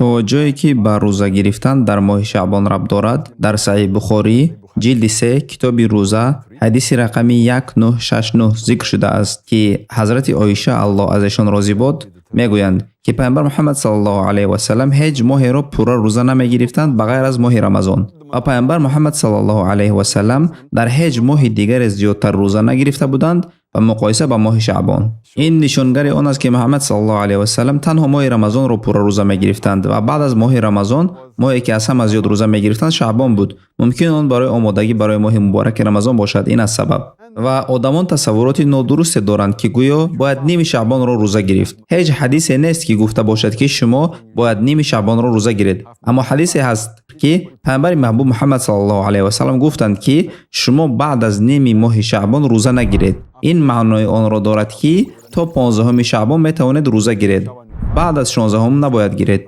То ҷое ки ба рӯза гирифтан дар моҳи Шаъбон рабт дорад, дар Саҳеҳи Бухорӣ, ҷилди 3, китоби рӯза, ҳадиси рақами 1969 зикр шудааст, ки ҳазрати Оиша, Аллоҳ аз эшон розӣ бод, мегӯянд, ки Паёмбар Муҳаммад саллаллоҳу алайҳи васаллам ҳеҷ моҳеро пурра рӯза намегирифтанд ба ғайр аз моҳи Рамазон. Ва Паёмбар Муҳаммад саллаллоҳу алайҳи васаллам дар ҳеҷ моҳи дигаре зиёдтар рӯза нагирифта буданд ба муқоиса ба моҳи Шаъбон. Ин нишонгари он аст, ки Муҳаммад саллаллоҳу алайҳи васаллам танҳо моҳи Рамазонро пурра рӯза мегирифтанд ва баъд аз моҳи Рамазон моҳе ки аз ҳама зиёд рӯза мегирифтанд, Шаъбон буд. Мумкин он барои омодагӣ барои моҳи мубораки Рамазон бошад, ин аст сабаб. Ва одамон тасаввуроти нодурусте доранд, ки гӯё бояд ними Шаъбонро рӯза гирифт. Ҳеҷ ҳадисе нест, ки гуфта бошад, ки шумо бояд ними Шаъбонро рӯза гиред. Аммо ҳадисе ҳаст, ки Паёмбари маҳбуб Муҳаммад саллаллоҳу алайҳи васаллам гуфтанд, ки шумо баъд аз ними моҳи Шаъбон рӯза нагиред. Ин маънои онро дорад, ки то 15-уми Шаъбон метавонед рӯза гиред. Баъд аз 16-ум набояд гиред.